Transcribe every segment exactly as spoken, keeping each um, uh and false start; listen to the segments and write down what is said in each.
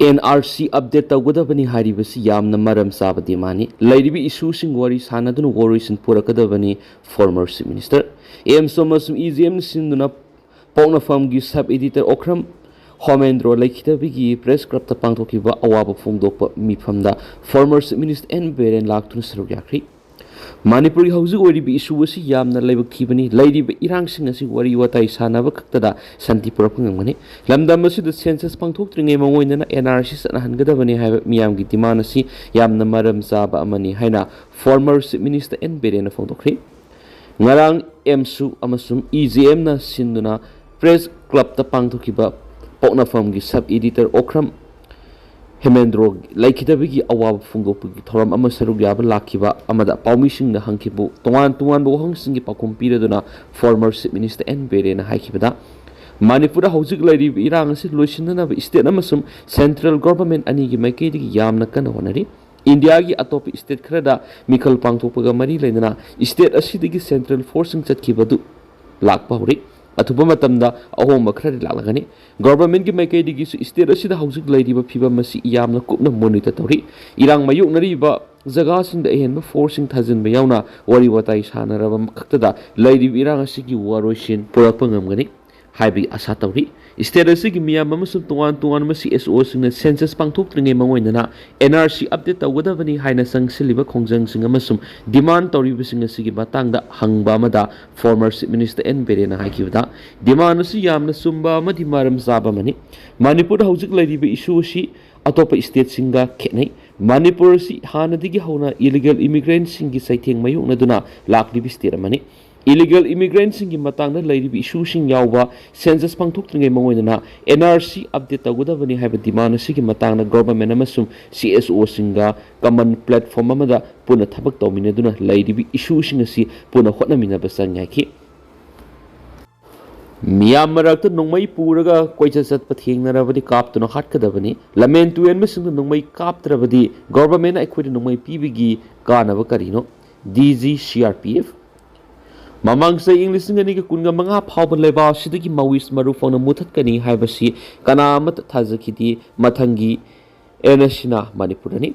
And R C update ꯇꯧꯒꯗꯕꯅꯤ ꯍꯥꯏꯔꯤꯕꯁꯤ ꯌꯥꯝꯅ ꯃꯔꯝ ꯆꯥꯕ ꯗꯤꯃꯥꯟꯅꯤ꯫ ꯂꯩꯔꯤꯕ ꯏꯁꯨꯁꯤꯡ ꯋꯥꯔꯤ ꯁꯥꯟꯅꯗꯨꯅ ꯋꯥꯔꯣꯏꯁꯤꯟ ꯄꯨꯔꯛꯀꯗꯕꯅꯤ꯫ ꯐꯣꯔꯃꯔ ꯆꯤꯐ ꯃꯤꯅꯤꯁꯇꯔ, ꯑꯦꯝꯁ ꯑꯃꯁꯨꯡ ꯏ ꯖꯤ ꯑꯦꯝꯅ ꯁꯤꯟꯗꯨꯅ ꯄꯣꯛꯅꯐꯝꯒꯤ ꯁꯕ ꯑꯦꯗꯤꯇꯔ ꯑꯣꯀ꯭ꯔꯝ ꯍꯣꯃꯦꯟꯗ꯭ꯔꯣ ꯂꯩꯈꯤꯗꯕꯒꯤ ꯄ꯭ꯔꯦꯁ ꯀ꯭ꯂꯕꯇ ꯄꯥꯡꯊꯣꯛꯈꯤꯕ ꯑꯋꯥꯕ ꯐꯣꯡꯗꯣꯛꯄ ꯃꯤꯐꯝꯗ former chief minister N Biren ꯂꯥꯛꯇꯨꯅ ꯁꯔꯨꯛ ꯌꯥꯈ꯭ꯔꯤ꯫ ꯃꯅꯤꯄꯨꯔꯒꯤ ꯍꯧꯖꯤꯛ ꯑꯣꯏꯔꯤꯕ ꯏꯁꯨ ꯑꯁꯤ ꯌꯥꯝꯅ ꯂꯥꯏꯕꯛ ꯊꯤꯕꯅꯤ꯫ ꯂꯩꯔꯤꯕ ꯏꯔꯥꯡꯁꯤꯡ ꯑꯁꯤ ꯋꯥꯔꯤ ꯋꯥꯇꯥꯏ ꯁꯥꯟꯅꯕ ꯈꯛꯇꯗ ꯁꯥꯟꯇꯤ ꯄꯨꯔꯛꯄ ꯉꯝꯒꯅꯤ꯫ ꯂꯝꯗꯝ ꯑꯁꯤꯗ ꯁꯦꯟꯁꯁ ꯄꯥꯡꯊꯣꯛꯇ꯭ꯔꯤꯉꯩ ꯃꯉꯣꯟꯗꯅ ꯑꯦꯟ ꯑꯥꯔ ꯁꯤ ꯆꯠꯅꯍꯟꯒꯗꯕꯅꯤ ꯍꯥꯏꯕ ꯃꯤꯌꯥꯝꯒꯤ ꯗꯤꯃꯥꯟ ꯑꯁꯤ ꯌꯥꯝꯅ ꯃꯔꯝ ꯆꯥꯕ ꯑꯃꯅꯤ ꯍꯥꯏꯅ ꯐꯣꯔꯃꯔ ꯆꯤꯐ ꯃꯤꯅꯤꯁꯇꯔ ꯑꯦꯟ ꯕꯤꯔꯦꯟꯅ ꯐꯣꯡꯗꯣꯛꯈ꯭ꯔꯤ꯫ ꯉꯔꯥꯡ ꯑꯦꯝꯁꯨ ꯑꯃꯁꯨꯡ ꯏ ꯖꯤ ꯑꯦꯝꯅ ꯁꯤꯟꯗꯨꯅ ꯄ꯭ꯔꯦꯁ ꯀ꯭ꯂꯕꯇ ꯄꯥꯡꯊꯣꯛꯈꯤꯕ ꯄꯣꯛꯅꯐꯝꯒꯤ ꯁꯕ ꯑꯦꯗꯤꯇꯔ ꯑꯣꯀ꯭ꯔꯝ ꯍꯦꯃꯦꯟꯗ꯭ꯔꯣ ꯂꯩꯈꯤꯗꯕꯒꯤ ꯑꯋꯥꯕ ꯐꯣꯡꯗꯣꯛꯄꯒꯤ ꯊꯧꯔꯝ ꯑꯃ ꯁꯔꯨꯛ ꯌꯥꯕ ꯂꯥꯛꯈꯤꯕ ꯑꯃꯗ ꯄꯥꯎꯃꯤꯁꯤꯡꯅ ꯍꯪꯈꯤꯕ ꯇꯣꯉꯥꯟ ꯇꯣꯉꯥꯟꯕ ꯋꯥꯍꯪꯁꯤꯡꯒꯤ ꯄꯥꯎꯈꯨꯝ ꯄꯤꯔꯗꯨꯅ ꯐꯣꯔꯃꯔ ꯆꯤꯐ ꯃꯤꯅꯤꯁꯇꯔ ꯑꯦꯟ ꯕꯤꯔꯦꯟꯅ ꯍꯥꯏꯈꯤꯕꯗ, ꯃꯅꯤꯄꯨꯔꯗ ꯍꯧꯖꯤꯛ ꯂꯩꯔꯤꯕ ꯏꯔꯥꯡ ꯑꯁꯤ ꯂꯣꯏꯁꯤꯟꯅꯅꯕ ꯁ꯭ꯇꯦꯠ ꯑꯃꯁꯨꯡ ꯁꯦꯟꯇ꯭ꯔꯦꯜ ꯒꯣꯚꯔꯟꯃꯦꯟꯠ ꯑꯅꯤꯒꯤ ꯃꯥꯏꯀꯩꯗꯒꯤ ꯌꯥꯝꯅ ꯀꯟꯅ ꯍꯣꯠꯅꯔꯤ꯫ ꯏꯟꯗꯤꯌꯥꯒꯤ ꯑꯇꯣꯞꯄ ꯁ꯭ꯇꯦꯠ ꯈꯔꯗ ꯃꯤꯈꯜ ꯄꯥꯡꯊꯣꯛꯄꯒ ꯃꯔꯤ ꯂꯩꯅꯅ ꯁ꯭ꯇꯦꯠ ꯑꯁꯤꯗꯒꯤ ꯁꯦꯟꯇ꯭ꯔꯦꯜ ꯐꯣꯔꯁꯁꯤꯡ ꯆꯠꯈꯤꯕꯗꯨ ꯂꯥꯛꯄ ꯍꯧꯔꯦ꯫ ꯑꯊꯨꯕ ꯃꯇꯝꯗ ꯑꯍꯣꯡꯕ ꯈꯔꯗꯤ ꯂꯥꯛꯂꯒꯅꯤ꯫ ꯒꯣꯚꯔꯟꯃꯦꯟꯠꯀꯤ ꯃꯥꯏꯀꯩꯗꯒꯤꯁꯨ ꯁ꯭ꯇꯦꯠ ꯑꯁꯤꯗ ꯍꯧꯖꯤꯛ ꯂꯩꯔꯤꯕ ꯐꯤꯕꯝ ꯑꯁꯤ ꯌꯥꯝꯅ ꯀꯨꯞꯅ ꯃꯣꯅꯤꯇꯔ ꯇꯧꯔꯤ꯫ ꯏꯔꯥꯡ ꯃꯥꯌꯣꯛꯅꯔꯤꯕ ꯖꯒꯥꯁꯤꯡꯗ ꯑꯍꯦꯟꯕ ꯐꯣꯔꯁꯁꯤꯡ ꯊꯥꯖꯤꯟꯕ ꯌꯥꯎꯅ ꯋꯥꯔꯤ ꯋꯥꯇꯥꯏ ꯁꯥꯟꯅꯔꯕ ꯈꯛꯇꯗ ꯂꯩꯔꯤꯕ ꯏꯔꯥꯡ ꯑꯁꯤꯒꯤ ꯋꯥꯔꯣꯏꯁꯤꯟ ꯄꯨꯔꯛꯄ ꯉꯝꯒꯅꯤ ꯍꯥꯏꯕꯒꯤ ꯑꯥꯁꯥ ꯇꯧꯔꯤ꯫ ꯁ꯭ꯇꯦꯠ ꯑꯁꯤꯒꯤ ꯃꯤꯌꯥꯝ ꯑꯃꯁꯨꯡ ꯇꯣꯉꯥꯟ ꯇꯣꯉꯥꯟꯕ ꯁꯤ ꯑꯦꯁ ꯑꯣꯁꯤꯡꯅ ꯁꯦꯟꯁꯁ ꯄꯥꯡꯊꯣꯛꯇ꯭ꯔꯤꯉꯩ ꯃꯉꯣꯟꯗꯅ ꯑꯦꯟ ꯑꯥꯔ ꯁꯤ ꯑꯞꯗꯦꯠ ꯇꯧꯒꯗꯕꯅꯤ ꯍꯥꯏꯅ ꯆꯪꯁꯤꯜꯂꯤꯕ ꯈꯣꯡꯖꯪꯁꯤꯡ ꯑꯃꯁꯨꯡ ꯗꯤꯃꯥꯟ ꯇꯧꯔꯤꯕꯁꯤꯡ ꯑꯁꯤꯒꯤ ꯃꯇꯥꯡꯗ ꯍꯪꯕ ꯑꯃꯗ ꯐꯣꯔꯃꯔ ꯆꯤꯐ ꯃꯤꯅꯤꯁꯇꯔ ꯑꯦꯟ ꯕꯤꯔꯦꯟꯅ ꯍꯥꯏꯈꯤꯕꯗ, ꯗꯤꯃꯥꯟ ꯑꯁꯤ ꯌꯥꯝꯅ ꯆꯨꯝꯕ ꯑꯃꯗꯤ ꯃꯔꯝ ꯆꯥꯕ ꯑꯃꯅꯤ꯫ ꯃꯅꯤꯄꯨꯔꯗ ꯍꯧꯖꯤꯛ ꯂꯩꯔꯤꯕ ꯏꯁꯨ ꯑꯁꯤ ꯑꯇꯣꯞꯄ ꯁ꯭ꯇꯦꯠꯁꯤꯡꯒ ꯈꯦꯠꯅꯩ꯫ ꯃꯅꯤꯄꯨꯔ ꯑꯁꯤ ꯍꯥꯟꯅꯗꯒꯤ ꯍꯧꯅ ꯏꯂꯤꯒꯦꯜ ꯏꯃꯤꯒ꯭ꯔꯦꯟꯠꯁꯤꯡꯒꯤ ꯆꯩꯊꯦꯡ ꯃꯥꯌꯣꯛꯅꯗꯨꯅ ꯂꯥꯛꯂꯤꯕ ꯁ꯭ꯇꯦꯠ ꯑꯃꯅꯤ꯫ ꯏꯂꯤꯒꯦꯜ ꯏꯃꯤꯒ꯭ꯔꯦꯟꯠꯁꯤꯡꯒꯤ ꯃꯇꯥꯡꯗ ꯂꯩꯔꯤꯕ ꯏꯁꯨꯁꯤꯡ ꯌꯥꯎꯕ ꯁꯦꯟꯁꯁ ꯄꯥꯡꯊꯣꯛꯇ꯭ꯔꯤꯉꯩ ꯃꯉꯣꯟꯗꯅ ꯑꯦꯟ ꯑꯥꯔ ꯁꯤ ꯑꯞꯗꯦꯠ ꯇꯧꯒꯗꯕꯅꯤ ꯍꯥꯏꯕ ꯗꯤꯃꯥꯟ ꯑꯁꯤꯒꯤ ꯃꯇꯥꯡꯗ ꯒꯣꯚꯔꯟꯃꯦꯟꯠ ꯑꯃꯁꯨꯡ ꯁꯤ ꯑꯦꯁ ꯑꯣꯁꯤꯡꯒ ꯀꯃꯟ ꯄ꯭ꯂꯦꯠꯐꯣꯔꯝ ꯑꯃꯗ ꯄꯨꯟꯅ ꯊꯕꯛ ꯇꯧꯃꯤꯟꯅꯗꯨꯅ ꯂꯩꯔꯤꯕ ꯏꯁꯨꯁꯤꯡ ꯑꯁꯤ ꯄꯨꯟꯅ ꯍꯣꯠꯅꯃꯤꯟꯅꯕ ꯆꯪꯉꯤ ꯍꯥꯏꯈꯤ꯫ ꯃꯤꯌꯥꯝ ꯃꯔꯛꯇ ꯅꯣꯡꯃꯩ ꯄꯨꯔꯒ ꯀꯣꯏꯆꯠ ꯆꯠꯄ ꯊꯦꯡꯅꯔꯕꯗꯤ ꯀꯥꯞꯇꯨꯅ ꯍꯥꯠꯀꯗꯕꯅꯤ꯫ ꯂꯝꯍꯦꯟ ꯇꯨꯍꯦꯟꯕꯁꯤꯡꯗ ꯅꯣꯡꯃꯩ ꯀꯥꯞꯇ꯭ꯔꯕꯗꯤ ꯒꯣꯚꯔꯟꯃꯦꯟꯠꯅ ꯑꯩꯈꯣꯏꯗ ꯅꯣꯡꯃꯩ ꯄꯤꯕꯒꯤ ꯀꯥꯟꯅꯕ ꯀꯔꯤꯅꯣ? D G C R P F. ꯃꯃꯥꯡ ꯆꯍꯤ ꯏꯪ ꯂꯤꯁꯤꯡ ꯑꯅꯤꯒ ꯀꯨꯟꯒ ꯃꯉꯥ ꯐꯥꯎꯕ ꯂꯩꯕꯥꯛ ꯑꯁꯤꯗꯒꯤ ꯃꯥꯑꯣꯏꯁ ꯃꯔꯨ ꯐꯪꯅ ꯃꯨꯊꯠꯀꯅꯤ ꯍꯥꯏꯕꯁꯤ ꯀꯅꯥ ꯑꯃꯠꯇ ꯊꯥꯖꯈꯤꯗꯦ꯫ ꯃꯊꯪꯒꯤ ꯑꯦꯟ ꯑꯁꯤꯅ ꯃꯅꯤꯄꯨꯔꯗꯅꯤ꯫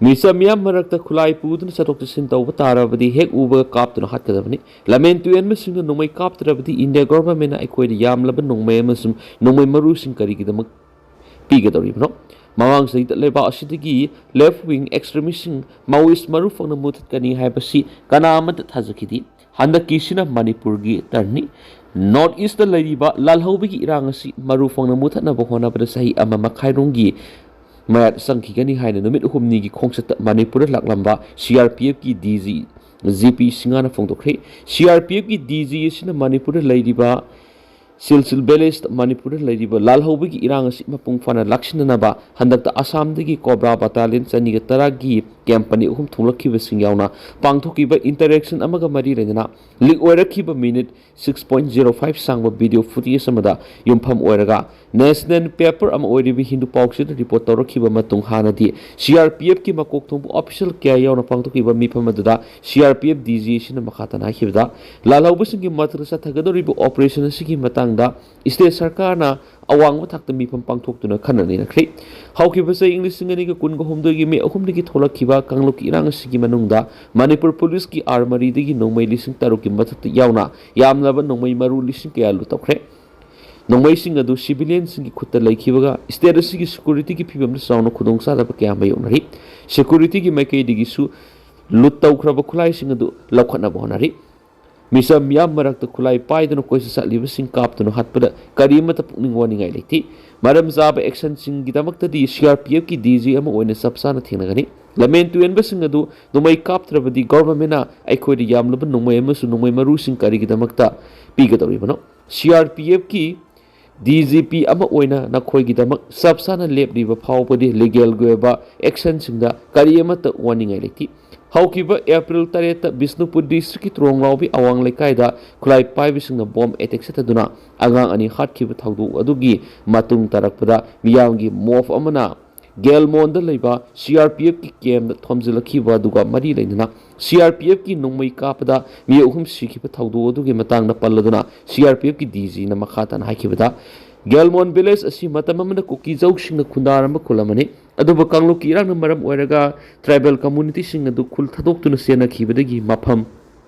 ꯃꯤꯆꯝ ꯃꯤꯌꯥꯝ ꯃꯔꯛꯇ ꯈꯨꯠꯂꯥꯏ ꯄꯨꯗꯨꯅ ꯆꯠꯊꯣꯛ ꯆꯠꯁꯤꯟ ꯇꯧꯕ ꯇꯥꯔꯕꯗꯤ ꯍꯦꯛ ꯎꯕꯒ ꯀꯥꯞꯇꯨꯅ ꯍꯥꯠꯀꯗꯕꯅꯤ꯫ ꯂꯝꯍꯦꯟ ꯇꯨꯍꯦꯟꯕꯁꯤꯡꯅ ꯅꯣꯡꯃꯩ ꯀꯥꯞꯇ꯭ꯔꯕꯗꯤ ꯏꯟꯗꯤꯌꯥ ꯒꯣꯚꯔꯟꯃꯦꯟꯠꯅ ꯑꯩꯈꯣꯏꯗ ꯌꯥꯝꯂꯕ ꯅꯣꯡꯃꯩ ꯑꯃꯁꯨꯡ ꯅꯣꯡꯃꯩ ꯃꯔꯨꯁꯤꯡ ꯀꯔꯤꯒꯤꯗꯃꯛ ꯄꯤꯒꯗꯧꯔꯤꯕꯅꯣ? ꯃꯃꯥꯡ ꯆꯍꯤꯗ ꯂꯩꯕꯥꯛ ꯑꯁꯤꯗꯒꯤ ꯂꯦꯐ ꯋꯤꯡ ꯑꯦꯛꯁꯇ꯭ꯔꯤꯃꯤꯁꯁꯤꯡ ꯃꯥꯑꯣꯏꯁ ꯃꯔꯨ ꯐꯪꯅ ꯃꯨꯊꯠꯀꯅꯤ ꯍꯥꯏꯕꯁꯤ ꯀꯅꯥ ꯑꯃꯠꯇ ꯊꯥꯖꯈꯤꯗꯦ꯫ ꯍꯟꯗꯛꯀꯤꯁꯤꯅ ꯃꯅꯤꯄꯨꯔꯒꯤ ꯇꯔꯟꯅꯤ꯫ ꯅꯣꯔꯠ ꯏꯁꯇ ꯂꯩꯔꯤꯕ ꯂꯥꯜꯍꯧꯕꯒꯤ ꯏꯔꯥꯡ ꯑꯁꯤ ꯃꯔꯨ ꯐꯪꯅ ꯃꯨꯊꯠꯅꯕ ꯍꯣꯠꯅꯕꯗ ꯆꯍꯤ ꯑꯃ ꯃꯈꯥꯏꯔꯣꯝꯒꯤ ꯃꯌꯥ ꯆꯪꯈꯤꯒꯅꯤ ꯍꯥꯏꯅ ꯅꯨꯃꯤꯠ ꯍꯨꯝꯅꯤꯒꯤ ꯈꯣꯡꯆꯠꯇ ꯃꯅꯤꯄꯨꯔꯗ ꯂꯥꯛꯂꯝꯕ ꯁꯤ ꯑꯥꯔ ꯄꯤ ꯑꯦꯐꯀꯤ ꯗꯤ ꯖꯤ ꯖꯤ ꯄꯤ ꯁꯤꯡꯍꯥꯅ ꯐꯣꯡꯗꯣꯛꯈ꯭ꯔꯦ꯫ ꯁꯤ ꯑꯥꯔ ꯄꯤ ꯑꯦꯐꯀꯤ ꯗꯤ ꯖꯤ ꯑꯁꯤꯅ ꯃꯅꯤꯄꯨꯔꯗ ꯂꯩꯔꯤꯕ ꯁꯤꯜꯆꯔ ꯚꯤꯂꯦꯖꯇ ꯃꯅꯤꯄꯨꯔꯗ ꯂꯩꯔꯤꯕ ꯂꯥꯜꯍꯧꯕꯒꯤ ꯏꯔꯥꯡ ꯑꯁꯤ ꯃꯄꯨꯡ ꯐꯥꯅ ꯂꯥꯛꯁꯤꯟꯅꯅꯕ ꯍꯟꯗꯛꯇ ꯑꯁꯥꯝꯗꯒꯤ ꯀꯣꯕ꯭ꯔꯥ ꯕꯇꯥꯂꯤꯌꯟ ꯆꯅꯤꯒ ꯇꯔꯥꯒꯤ ꯀꯦꯝꯞ ꯑꯅꯤ ꯑꯍꯨꯝ ꯊꯣꯛꯂꯛꯈꯤꯕꯁꯤꯡ ꯌꯥꯎꯅ ꯄꯥꯡꯊꯣꯛꯈꯤꯕ ꯏꯟꯇꯔꯦꯛꯁꯟ ꯑꯃꯒ ꯃꯔꯤ ꯂꯩꯅꯅ ꯂꯤꯛ ꯑꯣꯏꯔꯛꯈꯤꯕ minute six point zero five ꯁꯥꯡꯕ ꯚꯤꯗꯤꯑꯣ ꯐꯨꯇꯦꯖ ꯑꯃꯗ ꯌꯨꯝꯐꯝ ꯑꯣꯏꯔꯒ ꯅꯦꯁꯅꯦꯜ ꯄꯦꯄꯔ ꯑꯃ ꯑꯣꯏꯔꯤꯕ ꯍꯤꯟꯗꯨ ꯄꯥꯎꯆꯦꯗ ꯔꯤꯄꯣꯔꯠ ꯇꯧꯔꯛꯈꯤꯕ ꯃꯇꯨꯡ ꯍꯥꯟꯅꯗꯤ ꯁꯤ ꯑꯥꯔ ꯄꯤ ꯑꯦꯐꯀꯤ ꯃꯀꯣꯛ ꯊꯣꯡꯕ ꯑꯣꯐꯤꯁꯤꯌꯦꯜ ꯀꯌꯥ ꯌꯥꯎꯅ ꯄꯥꯡꯊꯣꯛꯈꯤꯕ ꯃꯤꯐꯝ ꯑꯗꯨꯗ ꯁꯤ R P F D G ꯑꯁꯤꯅ ꯃꯈꯥ ꯇꯥꯅ ꯍꯥꯏꯈꯤꯕꯗ, ꯂꯥꯜꯍꯧꯕꯁꯤꯡꯒꯤ ꯃꯊꯛꯇ ꯆꯠꯊꯒꯗꯧꯔꯤꯕ ꯑꯣꯄꯔꯦꯁꯟ ꯑꯁꯤꯒꯤ ꯃꯇꯥꯡꯗ ꯁ꯭ꯇꯦꯠ ꯁꯔꯀꯥꯔꯅ ꯑꯋꯥꯡꯕ ꯊꯥꯛꯇ ꯃꯤꯐꯝ ꯄꯥꯡꯊꯣꯛꯇꯨꯅ ꯈꯟꯅ ꯅꯩꯅꯈ꯭ꯔꯦ꯫ ꯍꯧꯈꯤꯕ ꯆꯍꯤ ꯏꯪ ꯂꯤꯁꯤꯡ ꯑꯅꯤꯒ ꯀꯨꯟꯒ ꯍꯨꯝꯗꯣꯏꯒꯤ ꯃꯦ ꯑꯍꯨꯝꯗꯒꯤ ꯊꯣꯛꯂꯛꯈꯤꯕ ꯀꯥꯡꯂꯨꯞꯀꯤ ꯏꯔꯥꯡ ꯑꯁꯤꯒꯤ ꯃꯅꯨꯡꯗ ꯃꯅꯤꯄꯨꯔ ꯄꯨꯂꯤꯁꯀꯤ ꯑꯥꯔꯃꯔꯤꯗꯒꯤ ꯅꯣꯡꯃꯩ ꯂꯤꯁꯤꯡ ꯇꯔꯨꯛꯀꯤ ꯃꯊꯛꯇ ꯌꯥꯎꯅ ꯌꯥꯝꯂꯕ ꯅꯣꯡꯃꯩ ꯃꯔꯨ ꯂꯤꯁꯤꯡ ꯀꯌꯥ ꯂꯨꯠ ꯇꯧꯈ꯭ꯔꯦ꯫ ꯅꯣꯡꯃꯩꯁꯤꯡ ꯑꯗꯨ ꯁꯤꯚꯤꯂꯤꯌꯟꯁꯤꯡꯒꯤ ꯈꯨꯠꯇ ꯂꯩꯈꯤꯕꯒ ꯁ꯭ꯇꯦꯠ ꯑꯁꯤꯒꯤ ꯁꯦꯀ꯭ꯌꯨꯔꯤꯇꯤꯒꯤ ꯐꯤꯕꯝꯗ ꯆꯥꯎꯅ ꯈꯨꯗꯣꯡꯆꯥꯗꯕ ꯀꯌꯥ ꯃꯥꯌꯣꯛꯅꯔꯤ꯫ ꯁꯦꯀ꯭ꯌꯨꯔꯤꯇꯤꯒꯤ ꯃꯥꯏꯀꯩꯗꯒꯤꯁꯨ ꯂꯨꯠ ꯇꯧꯈ꯭ꯔꯕ ꯈꯨꯠꯂꯥꯏꯁꯤꯡ ꯑꯗꯨ ꯂꯧꯈꯠꯅꯕ ꯍꯣꯠꯅꯔꯤ꯫ ꯃꯤꯆꯝ ꯃꯤꯌꯥꯝ ꯃꯔꯛꯇ ꯈꯨꯠꯂꯥꯏ ꯄꯥꯏꯗꯨꯅ ꯀꯣꯏꯆꯠ ꯆꯠꯂꯤꯕꯁꯤꯡ ꯀꯥꯞꯇꯨꯅ ꯍꯥꯠꯄꯗ ꯀꯔꯤꯃꯠꯇ ꯄꯨꯛꯅꯤꯡ ꯋꯥꯅꯤꯡꯉꯥꯏ ꯂꯩꯇꯦ꯫ ꯃꯔꯝ ꯆꯥꯕ ꯑꯦꯛꯁꯟꯁꯤꯡꯒꯤꯗꯃꯛꯇꯗꯤ ꯁꯤ ꯑꯥꯔ ꯄꯤ ꯑꯦꯐꯀꯤ ꯗꯤ ꯖꯤ ꯑꯃ ꯑꯣꯏꯅ ꯆꯞ ꯆꯥꯅ ꯊꯦꯡꯅꯒꯅꯤ꯫ ꯂꯝꯍꯦꯟ ꯇꯨꯍꯦꯟꯕꯁꯤꯡ ꯑꯗꯨ ꯅꯣꯡꯃꯩ ꯀꯥꯞꯇ꯭ꯔꯕꯗꯤ ꯒꯣꯚꯔꯟꯃꯦꯟꯠꯅ ꯑꯩꯈꯣꯏꯗ ꯌꯥꯝꯂꯕ ꯅꯣꯡꯃꯩ ꯑꯃꯁꯨꯡ ꯅꯣꯡꯃꯩ ꯃꯔꯨꯁꯤꯡ ꯀꯔꯤꯒꯤꯗꯃꯛꯇ ꯄꯤꯒꯗꯧꯔꯤꯕꯅꯣ? ꯁꯤ ꯑꯥꯔ ꯄꯤ ꯑꯦꯐꯀꯤ ꯗꯤ ꯖꯤ ꯄꯤ ꯑꯃ ꯑꯣꯏꯅ ꯅꯈꯣꯏꯒꯤꯗꯃꯛ ꯆꯞ ꯆꯥꯅ ꯂꯦꯞꯂꯤꯕ ꯐꯥꯎꯕꯗꯤ ꯂꯤꯒꯦꯜꯒꯤ ꯑꯣꯏꯕ ꯑꯦꯛꯁꯟꯁꯤꯡꯗ ꯀꯔꯤ ꯑꯃꯠꯇ ꯋꯥꯅꯤꯡꯉꯥꯏ ꯂꯩꯇꯦ꯫ ꯍꯧꯈꯤꯕ ꯑꯦꯄ꯭ꯔꯤꯜ ꯇꯔꯦꯠꯇ ꯕꯤꯁꯅꯨꯄꯨꯔ ꯗꯤꯁꯇ꯭ꯔꯤꯛꯀꯤ ꯇ꯭ꯔꯣꯡꯂꯥꯎꯕꯤ ꯑꯋꯥꯡ ꯂꯩꯀꯥꯏꯗ ꯈꯨꯠꯂꯥꯏ ꯄꯥꯏꯕꯁꯤꯡꯅ ꯕꯣꯝ ꯑꯦꯇꯦꯛ ꯆꯠꯊꯗꯨꯅ ꯑꯉꯥꯡ ꯑꯅꯤ ꯍꯥꯠꯈꯤꯕ ꯊꯧꯗꯣꯛ ꯑꯗꯨꯒꯤ ꯃꯇꯨꯡ ꯇꯥꯔꯛꯄꯗ ꯃꯤꯌꯥꯝꯒꯤ ꯃꯣꯞ ꯑꯃꯅ ꯒꯦꯜꯃꯣꯟꯗ ꯂꯩꯕ ꯁꯤ ꯑꯥꯔ ꯄꯤ ꯑꯦꯐꯀꯤ ꯀꯦꯝꯗ ꯊꯣꯝꯖꯤꯜꯂꯛꯈꯤꯕ ꯑꯗꯨꯒ ꯃꯔꯤ ꯂꯩꯅꯅ ꯁꯤ ꯑꯥꯔ ꯄꯤ ꯑꯦꯐꯀꯤ ꯅꯣꯡꯃꯩ ꯀꯥꯞꯄꯗ ꯃꯤꯑꯣꯏ ꯑꯍꯨꯝ ꯁꯤꯈꯤꯕ ꯊꯧꯗꯣꯛ ꯑꯗꯨꯒꯤ ꯃꯇꯥꯡꯗ ꯄꯜꯂꯗꯨꯅ ꯁꯤ ꯑꯥꯔ ꯄꯤ ꯑꯦꯐꯀꯤ ꯗꯤ ꯖꯤꯅ ꯃꯈꯥ ꯇꯥꯅ ꯍꯥꯏꯈꯤꯕꯗ, ꯒꯦꯜꯃꯣꯟ ꯚꯤꯂꯦꯖ ꯑꯁꯤ ꯃꯇꯝ ꯑꯃꯗ ꯀꯨꯀꯤ ꯖꯧꯁꯤꯡꯅ ꯈꯨꯟꯗꯥꯔꯝꯕ ꯈꯨꯜ ꯑꯃꯅꯤ꯫ ꯑꯗꯨꯕꯨ ꯀꯥꯡꯂꯨꯞꯀꯤ ꯏꯔꯥꯡꯅ ꯃꯔꯝ ꯑꯣꯏꯔꯒ ꯇ꯭ꯔꯥꯏꯕꯦꯜ ꯀꯝꯃꯨꯅꯤꯇꯤꯁꯤꯡ ꯑꯗꯨ ꯈꯨꯜ ꯊꯥꯗꯣꯛꯇꯨꯅ ꯆꯦꯟꯅꯈꯤꯕꯗꯒꯤ ꯃꯐꯝ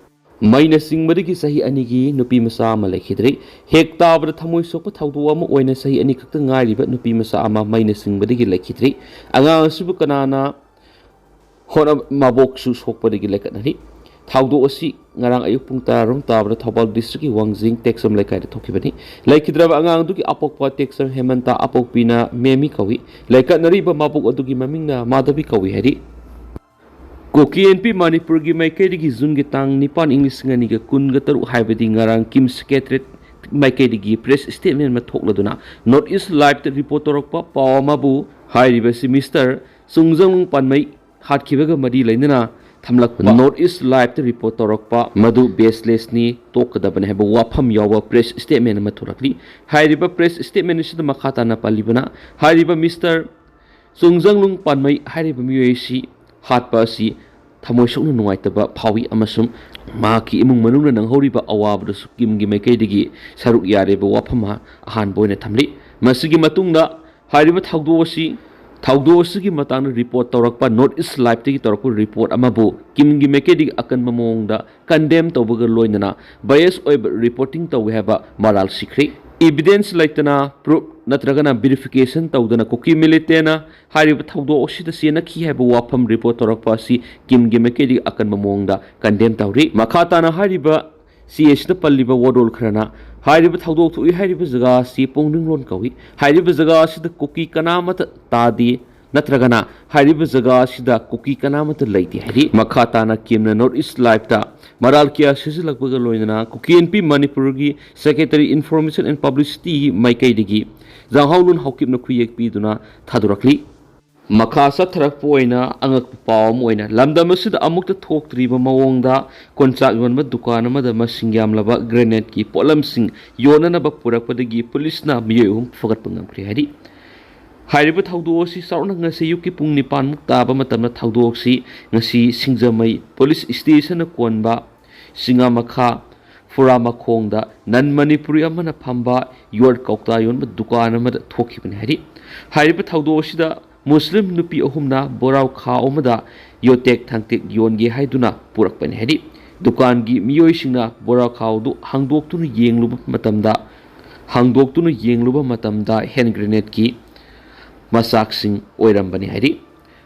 ꯃꯩꯅ ꯆꯤꯡꯕꯗꯒꯤ ꯆꯍꯤ ꯑꯅꯤꯒꯤ ꯅꯨꯄꯤ ꯃꯆꯥ ꯑꯃ ꯂꯩꯈꯤꯗ꯭ꯔꯦ꯫ ꯍꯦꯛ ꯇꯥꯕꯗ ꯊꯃꯣꯏ ꯁꯣꯛꯄ ꯊꯧꯗꯣꯛ ꯑꯃ ꯑꯣꯏꯅ ꯆꯍꯤ ꯑꯅꯤ ꯈꯛꯇ ꯉꯥꯏꯔꯤꯕ ꯅꯨꯄꯤ ꯃꯆꯥ ꯑꯃ ꯃꯩꯅ ꯆꯤꯡꯕꯗꯒꯤ ꯂꯩꯈꯤꯗ꯭ꯔꯦ꯫ ꯑꯉꯥꯡ ꯑꯁꯤꯕꯨ ꯀꯅꯥꯅ ꯍꯣꯠꯅ-, ꯃꯕꯣꯛꯁꯨ ꯁꯣꯛꯄꯗꯒꯤ ꯂꯩꯈꯠꯅꯔꯤ꯫ ꯊꯧꯗꯣꯛ ꯑꯁꯤ ꯉꯔꯥꯡ ꯑꯌꯨꯛ ꯄꯨꯡ ꯇꯔꯥꯔꯣꯝ ꯇꯥꯕꯗ ꯊꯧꯕꯥꯜ ꯗꯤꯁꯇ꯭ꯔꯤꯛꯀꯤ ꯋꯥꯡꯖꯤꯡ ꯇꯦꯛꯆꯝ ꯂꯩꯀꯥꯏꯗ ꯊꯣꯛꯈꯤꯕꯅꯤ꯫ ꯂꯩꯈꯤꯗ꯭ꯔꯕ ꯑꯉꯥꯡꯗꯨꯒꯤ ꯑꯄꯣꯛꯄ ꯇꯦꯛꯆꯝ ꯍꯦꯃꯟꯇ, ꯑꯄꯣꯛꯄꯤꯅ ꯃꯦꯃꯤ ꯀꯧꯏ꯫ ꯂꯩꯈꯠꯅꯔꯤꯕ ꯃꯕꯣꯛ ꯑꯗꯨꯒꯤ ꯃꯃꯤꯡꯅ ꯃꯥꯙꯕꯤ ꯀꯧꯏ ꯍꯥꯏꯔꯤ꯫ ꯀꯨꯀꯤ ꯑꯦꯟ ꯄꯤ ꯃꯅꯤꯄꯨꯔꯒꯤ ꯃꯥꯏꯀꯩꯗꯒꯤ ꯖꯨꯟꯒꯤ ꯇꯥꯡ ꯅꯤꯄꯥꯟ, ꯏꯪ ꯂꯤꯁꯤꯡ ꯑꯅꯤꯒ ꯀꯨꯟꯒ ꯇꯔꯨꯛ, ꯍꯥꯏꯕꯗꯤ ꯉꯔꯥꯡ ꯀꯤꯝ ꯁꯦꯀ꯭ꯔꯦꯇꯔꯤꯌꯦꯠ ꯃꯥꯏꯀꯩꯗꯒꯤ ꯄ꯭ꯔꯦꯁ ꯁ꯭ꯇꯦꯠꯃꯦꯟ ꯑꯃ ꯊꯣꯛꯂꯗꯨꯅ ꯅꯣꯔꯠ ꯏꯁ ꯂꯥꯏꯚꯇ ꯔꯤꯄꯣꯔꯠ ꯇꯧꯔꯛꯄ ꯄꯥꯎ ꯑꯃꯕꯨ ꯍꯥꯏꯔꯤꯕꯁꯤ ꯃꯤꯁꯇꯔ ꯆꯨꯡꯖꯪ ꯄꯥꯟꯃꯩ ꯍꯥꯠꯈꯤꯕꯒ ꯃꯔꯤ ꯂꯩꯅꯅ ꯊꯝꯂꯛꯄ ꯅꯣꯔꯠ ꯏꯁ ꯂꯥꯏꯚꯇ ꯔꯤꯄꯣꯔꯠ ꯇꯧꯔꯛꯄ ꯃꯗꯨ ꯕꯦꯁꯂꯦꯁꯅꯤ, ꯇꯣꯛꯀꯗꯕꯅꯤ ꯍꯥꯏꯕ ꯋꯥꯐꯝ ꯌꯥꯎꯕ ꯄ꯭ꯔꯦꯁ ꯁ꯭ꯇꯦꯠꯃꯦꯟ ꯑꯃ ꯊꯣꯔꯛꯂꯤ꯫ ꯍꯥꯏꯔꯤꯕ ꯄ꯭ꯔꯦꯁ ꯁ꯭ꯇꯦꯠꯃꯦꯟ ꯑꯁꯤꯗ ꯃꯈꯥ ꯇꯥꯅ ꯄꯜꯂꯤꯕꯅ, ꯍꯥꯏꯔꯤꯕ ꯃꯤꯁꯇꯔ ꯆꯨꯡꯖꯪꯂꯨꯡ ꯄꯥꯟꯃꯩ ꯍꯥꯏꯔꯤꯕ ꯃꯤꯑꯣꯏ ꯑꯁꯤ ꯍꯥꯠꯄ ꯑꯁꯤ ꯊꯃꯣꯏ ꯁꯣꯛꯅ ꯅꯨꯡꯉꯥꯏꯇꯕ ꯐꯥꯎꯏ ꯑꯃꯁꯨꯡ ꯃꯍꯥꯛꯀꯤ ꯏꯃꯨꯡ ꯃꯅꯨꯡꯅ ꯅꯪꯍꯧꯔꯤꯕ ꯑꯋꯥꯕꯗꯁꯨ ꯀꯤꯝꯒꯤ ꯃꯥꯏꯀꯩꯗꯒꯤ ꯁꯔꯨꯛ ꯌꯥꯔꯤꯕ ꯋꯥꯐꯝ ꯑꯃ ꯑꯍꯥꯟꯕ ꯑꯣꯏꯅ ꯊꯝꯂꯤ꯫ ꯃꯁꯤꯒꯤ ꯃꯇꯨꯡꯗ ꯍꯥꯏꯔꯤꯕ ꯊꯧꯗꯣꯛ ꯑꯁꯤ, ꯊꯧꯗꯣꯛ ꯑꯁꯤꯒꯤ ꯃꯇꯥꯡꯗ ꯔꯤꯄꯣꯔꯠ ꯇꯧꯔꯛꯄ ꯅꯣꯔꯠ ꯏꯁ ꯂꯥꯏꯚꯇꯒꯤ ꯇꯧꯔꯛꯄ ꯔꯤꯄꯣꯔꯠ ꯑꯃꯕꯨ ꯀꯤꯝꯒꯤ ꯃꯥꯏꯀꯩꯗꯒꯤ ꯑꯀꯟꯕ ꯃꯑꯣꯡꯗ ꯀꯟꯗꯦꯝ ꯇꯧꯕꯒ ꯂꯣꯏꯅꯅ ꯕꯥꯏꯁ ꯑꯣꯏꯕ ꯔꯤꯄꯣꯔꯇꯤꯡ ꯇꯧꯏ ꯍꯥꯏꯕ ꯃꯔꯥꯜ ꯁꯤꯈ꯭ꯔꯦ꯫ ꯏꯚꯤꯗꯦꯟꯁ ꯂꯩꯇꯅ, ꯄ꯭ꯔꯨꯐ ꯅꯠꯇ꯭ꯔꯒꯅ ꯚꯦꯔꯤꯐꯤꯀꯦꯁꯟ ꯇꯧꯗꯅ ꯀꯨꯀꯤ ꯃꯤꯂꯤꯇꯦꯟꯅ ꯍꯥꯏꯔꯤꯕ ꯊꯧꯗꯣꯛ ꯑꯁꯤꯗ ꯆꯦꯟꯅꯈꯤ ꯍꯥꯏꯕ ꯋꯥꯐꯝ ꯔꯤꯄꯣꯔꯠ ꯇꯧꯔꯛꯄ ꯑꯁꯤ ꯀꯤꯝꯒꯤ ꯃꯥꯏꯀꯩꯗꯒꯤ ꯑꯀꯟꯕ ꯃꯑꯣꯡꯗ ꯀꯟꯗꯦꯝ ꯇꯧꯔꯤ꯫ ꯃꯈꯥ ꯇꯥꯅ ꯍꯥꯏꯔꯤꯕ ꯆꯦ ꯑꯁꯤꯗ ꯄꯜꯂꯤꯕ ꯋꯥꯔꯣꯜ ꯈꯔꯅ ꯍꯥꯏꯔꯤꯕ ꯊꯧꯗꯣꯛ ꯊꯣꯛꯏ ꯍꯥꯏꯔꯤꯕ ꯖꯒꯥ ꯑꯁꯤ ꯄꯣꯡꯅꯤꯡꯂꯣꯟ ꯀꯧꯏ꯫ ꯍꯥꯏꯔꯤꯕ ꯖꯒꯥ ꯑꯁꯤꯗ ꯀꯨꯀꯤ ꯀꯅꯥ ꯑꯃꯠꯇ ꯇꯥꯗꯦ, ꯅꯠꯇ꯭ꯔꯒꯅ ꯍꯥꯏꯔꯤꯕ ꯖꯒꯥ ꯑꯁꯤꯗ ꯀꯨꯀꯤ ꯀꯅꯥ ꯑꯃꯠꯇ ꯂꯩꯇꯦ ꯍꯥꯏꯔꯤ꯫ ꯃꯈꯥ ꯇꯥꯅ ꯀꯤꯝꯅ ꯅꯣꯔꯠ ꯏꯁ ꯂꯥꯏꯚꯇ ꯃꯔꯥꯜ ꯀꯌꯥ ꯁꯤꯖꯤꯜꯂꯛꯄꯒ ꯂꯣꯏꯅꯅ ꯀꯨꯀꯤ ꯑꯦꯟ ꯄꯤ ꯃꯅꯤꯄꯨꯔꯒꯤ ꯁꯦꯀ꯭ꯔꯦꯇꯔꯤ ꯏꯟꯐꯣꯔꯃꯦꯁꯟ ꯑꯦꯟ ꯄꯕ꯭ꯂꯤꯁꯤꯇꯤꯒꯤ ꯃꯥꯏꯀꯩꯗꯒꯤ ꯖꯥꯡꯍꯥꯎꯂꯨꯟ ꯍꯥꯎꯀꯤꯞꯅ ꯈꯨꯌꯦꯛ ꯄꯤꯗꯨꯅ ꯊꯥꯗꯣꯔꯛꯂꯤ꯫ ꯃꯈꯥ ꯆꯠꯊꯔꯛꯄ ꯑꯣꯏꯅ ꯑꯉꯛꯄ ꯄꯥꯎ ꯑꯃ ꯑꯣꯏꯅ ꯂꯝꯗꯝ ꯑꯁꯤꯗ ꯑꯃꯨꯛꯇ ꯊꯣꯛꯇ꯭ꯔꯤꯕ ꯃꯑꯣꯡꯗ ꯀꯣꯟꯆꯥꯛ ꯌꯣꯟꯕ ꯗꯨꯀꯥꯟ ꯑꯃꯗ ꯃꯁꯤꯡ ꯌꯥꯝꯂꯕ ꯒ꯭ꯔꯦꯅꯦꯗꯀꯤ ꯄꯣꯠꯂꯝꯁꯤꯡ ꯌꯣꯟꯅꯅꯕ ꯄꯨꯔꯛꯄꯗꯒꯤ ꯄꯨꯂꯤꯁꯅ ꯃꯤꯑꯣꯏ ꯑꯍꯨꯝ ꯐꯒꯠꯄ ꯉꯝꯈ꯭ꯔꯦ ꯍꯥꯏꯔꯤ꯫ ꯍꯥꯏꯔꯤꯕ ꯊꯧꯗꯣꯛ ꯑꯁꯤ ꯆꯥꯎꯔꯥꯛꯅ ꯉꯁꯤ ꯑꯌꯨꯛꯀꯤ ꯄꯨꯡ ꯅꯤꯄꯥꯟ ꯃꯨꯛ ꯇꯥꯕ ꯃꯇꯝꯗ ꯊꯧꯗꯣꯛ ꯑꯁꯤ ꯉꯁꯤ ꯁꯤꯡꯖꯃꯩ ꯄꯨꯂꯤꯁ ꯁ꯭ꯇꯦꯁꯟꯅ ꯀꯣꯟꯕ ꯁꯤꯡꯉꯥꯃꯈꯥ ꯐꯨꯔꯥ ꯃꯈꯣꯡꯗ ꯅꯟ ꯃꯅꯤꯄꯨꯔꯤ ꯑꯃꯅ ꯐꯝꯕ ꯌꯣꯠ ꯀꯧꯇꯥ ꯌꯣꯟꯕ ꯗꯨꯀꯥꯟ ꯑꯃꯗ ꯊꯣꯛꯈꯤꯕꯅꯤ ꯍꯥꯏꯔꯤ꯫ ꯍꯥꯏꯔꯤꯕ ꯊꯧꯗꯣꯛ ꯑꯁꯤꯗ ꯃꯨꯁꯂꯤꯝ ꯅꯨꯄꯤ ꯑꯍꯨꯝꯅ ꯕꯣꯔꯥꯎ ꯈꯥꯎ ꯑꯃꯗ ꯌꯣꯇꯦꯛ ꯊꯥꯡꯇꯦꯛ ꯌꯣꯟꯒꯦ ꯍꯥꯏꯗꯨꯅ ꯄꯨꯔꯛꯄꯅꯤ ꯍꯥꯏꯔꯤ꯫ ꯗꯨꯀꯥꯟꯒꯤ ꯃꯤꯑꯣꯏꯁꯤꯡꯅ ꯕꯣꯔꯥꯎ ꯈꯥꯎꯗꯨ ꯍꯥꯡꯗꯣꯛꯇꯨꯅ ꯌꯦꯡꯂꯨꯕ ꯃꯇꯝꯗ ꯍꯥꯡꯗꯣꯛꯇꯨꯅ ꯌꯦꯡꯂꯨꯕ ꯃꯇꯝꯗ ꯍꯦꯟ ꯒ꯭ꯔꯦꯅꯦꯗꯀꯤ ꯃꯆꯥꯛꯁꯤꯡ ꯑꯣꯏꯔꯝꯕꯅꯤ ꯍꯥꯏꯔꯤ꯫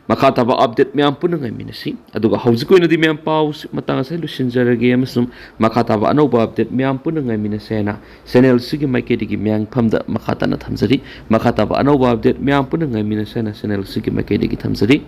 ꯃꯈꯥ ꯇꯥꯕ ꯑꯞꯗꯦꯠ ꯃꯌꯥꯝ ꯄꯨꯟꯅ ꯉꯥꯏꯃꯤꯟꯅꯁꯤ꯫ ꯑꯗꯨꯒ ꯍꯧꯖꯤꯛꯀꯤ ꯑꯣꯏꯅꯗꯤ ꯃꯌꯥꯝ ꯄꯥꯎ ꯃꯇꯥꯡ ꯑꯁꯤꯗ ꯂꯣꯏꯁꯤꯟꯖꯔꯒꯦ ꯑꯃꯁꯨꯡ ꯃꯈꯥ ꯇꯥꯕ ꯑꯅꯧꯕ ꯑꯞꯗꯦꯠ ꯃꯌꯥꯝ ꯄꯨꯟꯅ ꯉꯥꯏꯃꯤꯟꯅꯁꯦ ꯍꯥꯏꯅ ꯆꯦꯅꯦꯜꯁꯤꯒꯤ ꯃꯥꯏꯀꯩꯗꯒꯤ ꯃꯌꯥꯝꯐꯝꯗ ꯃꯈꯥ ꯇꯥꯅ ꯊꯝꯖꯔꯤ꯫ ꯃꯈꯥ ꯇꯥꯕ ꯑꯅꯧꯕ ꯑꯞꯗꯦꯠ ꯃꯌꯥꯝ ꯄꯨꯟꯅ ꯉꯥꯏꯃꯤꯟꯅꯁꯦ ꯍꯥꯏꯅ ꯆꯦꯅꯦꯜꯁꯤꯒꯤ ꯃꯥꯏꯀꯩꯗꯒꯤ ꯊꯝꯖꯔꯤ꯫